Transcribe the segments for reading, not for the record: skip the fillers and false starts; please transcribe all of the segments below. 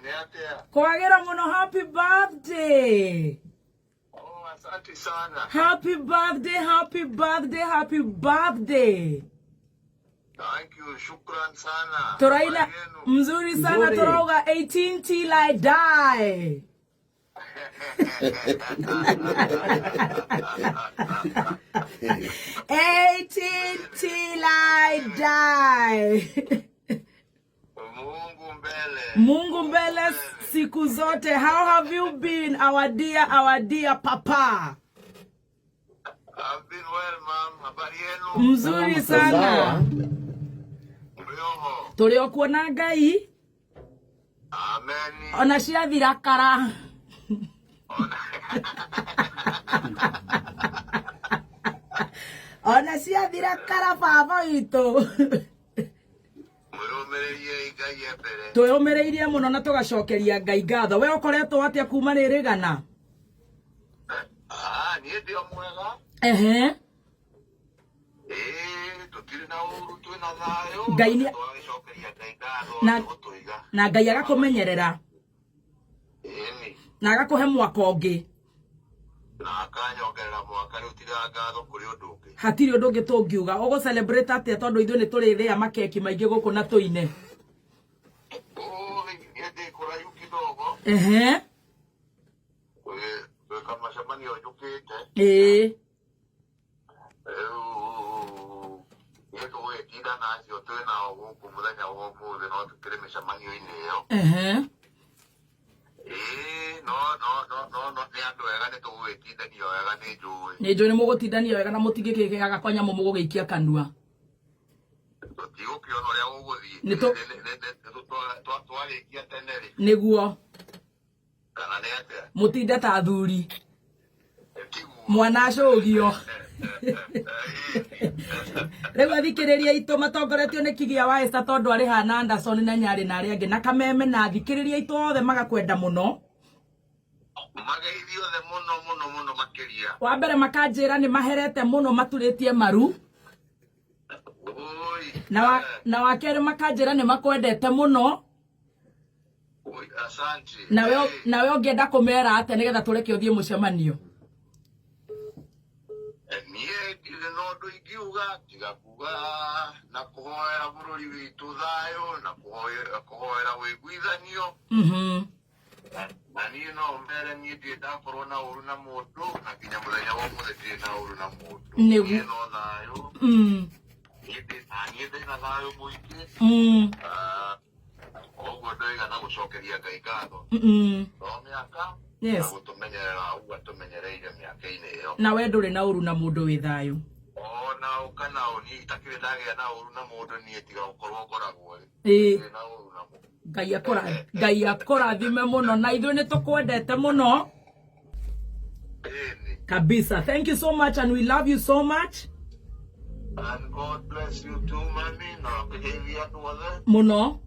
Nĩ atĩa? Kwagĩra mũno, happy birthday. Oh, asante sana. Happy birthday, happy birthday, happy birthday. Thank you, shukran sana. Tũraina Habari yenu? mzuri sana. Mzuri. Tũrauga 18 till I die. 18 till I die. Mungu mbele. Mungu mbele siku zote. How have you been, our dear papa? I've been well, ma'am. Habari yenu? Mzuri sana. Sawa. Mrioho. Tũrĩ o kuona Ngai. Amen. Ona ciathira kara. Ona ciathira kara, baba witũ. Mwĩrũmĩrĩrie Ngai e mbere. Twĩyũmĩrĩirie mũno na tũgacokeria Ngai ngatho. We ũkoretwo atĩa kuma rĩrĩ gana? Ah, niĩ ndĩ o mwega. Ĩĩ, tũtirĩ na ũru, twĩna thayũ. Ngai nĩ- Tũgagĩcokeria Ngai ngatho nĩ gũtũiga. Na Ngai agakũmenyerera. Ĩni. Na agakũhe mwaka ũngĩ. Na akanyongerera mwaka rĩu, tiga ngatho kũrĩ ũndũ ũngĩ. Hatirĩ ũndũ ũngĩ tũngiuga. Ũgũ celebrate atĩa, tondũ ithuĩ nĩ tũrĩthĩa makeki maingĩ gũkũ na tũine? Oi, niĩ ndĩ kũraihu kidogo. Gwĩka macemanio njũkĩte. Rĩu niĩ tũgũgĩtinda na acio twĩ nao gũkũ mũthenya wa ũmũthĩ, no tũkĩrĩ mĩcemanio-inĩ ĩyo. Ĩĩ, no nĩ andũ ega, nĩ tũgũgĩtindanio wega, nĩ njũĩ. Nĩ njũĩ nĩ mũgũtindania wega na mũtingĩkĩgĩaga kwa nyamũ mũgũgĩikia kanua. Tũtigũkĩona ũrĩa gũgũthiĩ. Nĩ Twarĩkia tene rĩ. Nĩguo. Kana nĩ atĩa? Mũtinde ta athuri. Tiguo. Mwana acũgio. Rĩu athikĩrĩria aitũ matongoretio nĩ Kigia wa Esther, tondũ arĩ hana Anderson na Nyarĩ na arĩa angĩ na Kameme na athikĩrĩria aitũ othe magakwenda mũno. Mageithio othe mũno mũno mũno makĩria. Wa mbere makanjĩra nĩ maherete mũno, maturĩtie maru. Oi. Na wa kerĩ makanjĩra nĩ makwendete mũno. Oi, asante. Nawe ũngĩenda kũmera atĩa nĩgetha tũreke ũthiĩ mũcemanio? Niĩ ndirĩ na ũndũ ingiuga tiga kuga na kũhoera bũrũri witũ thayũ na kũhoera ũiguithanio. Na niĩ no mere niĩ ndirĩ ndakorwo na ũru na mũndũ, na nginya mũthenya wa ũmũthĩ ndirĩ na ũru na mũndũ. Nĩguo. Niĩ no thayũ. Na niĩ ndĩna thayũ mũingĩ. Ah, ũguo ndoiga na gũcokeria Ngai ngatho no mĩaka na gũtũmenyerera ũguo atũmenyereire mĩaka-inĩ ĩyo. Na we ndũrĩ na ũru na mũndũ, wĩ thayũ. Ona ũ kana ũ, niĩ itakĩrĩ ndagĩa na ũru na mũndũ, niĩ tiga gũkorwo ngoragwo rĩ. Ndirĩ na ũru na mũndũ. Ngai akũrathime mũno, na ithuĩ nĩ tũkwendete mũno. Ĩni. Kabisa. Thank you so much and we love you so much. And God bless you too, mami, na ũkĩgeithia andũ othe. Mũno.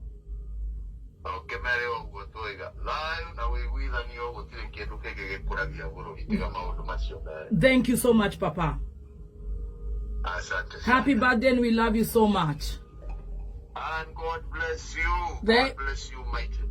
Na ũkĩmere ũguo twoiga, thayũ na ũiguithanio, gũtirĩ kĩndũ kĩngĩ gĩkũragia bũrũri tiga maũndũ macio merĩ. Thank you so much, papa. Asante Happy sana. birthday and we love you so much. And God bless you. God bless you mighty.